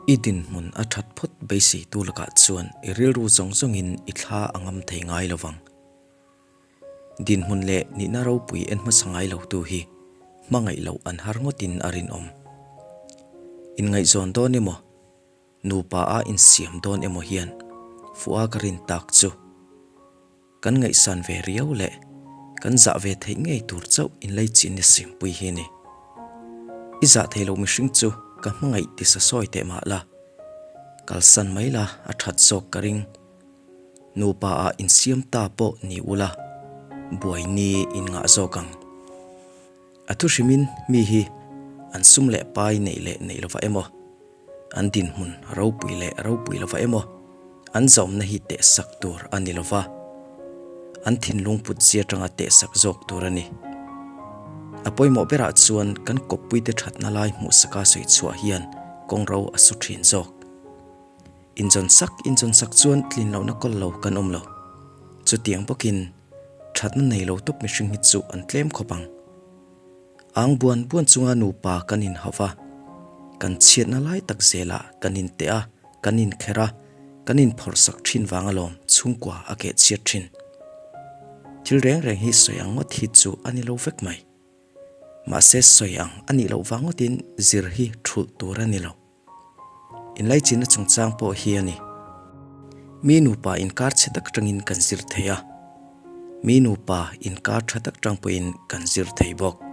I dinhmun a that phawt beiseitu lakah chuan i rilru zawng zawngin i thla a ngam thei ngai lo vang. Dinhmun leh nihna ropui en hmasa ngai lotu hi hmangaih loh an har ngawtin a rinawm. Inngaihzawn dawn emaw, nupa a insiam dawn emaw hian fuh a ka rin tak chu. Kan ngaihsan ve riau leh kan zah ve theih ngei tur chauh inleichin ni simpui hi ni. I zah thei lo mihring chu ka hmangaih ti sa sawi teh mah la, kalsan mai la a that zawk ka ring. Nupa ah insiam ta pawh ni ula, buai ni in ngah zawk ang. A thu hrimin mi hi an sum leh pai neih leh neih lova emaw, an dinhmun ropui leh ropui lova emaw, an zawmna hi tehsak tur a ni lova, an thinlung put zia atanga tehsak zawk tur a ni. A pawimawh berah chuan kan kawppuite thatna lai hmuhsaka sawi chhuah hian kawngro a su thin zawk. Inzawnsak inzawnsak chuan tlin lohna kawl lo kan awm lo. Chutiang bawkin thatna nei lo tawp mihring hi chu an tlem khawp ang. Ang buan buan chunga nupa kan inhauh va, kan chhiatna lai tak zelah kan inteh a, kan inkherh a, kan inphawrhsak thin vang alawm chhungkua a keh chhiat thin. Thil reng reng hi sawi ang ngawt hi chu a ni lo vek mai. Mahse sawi ang a nih loh vang ngawtin zir hi thulh tur a ni lo. Inlaichinna chungchang pawh hi a ni. Mi nupa inkar chhe tak tangin kan zir thei a, mi nupa inkar tha tak tang pawhin kan zir thei bawk.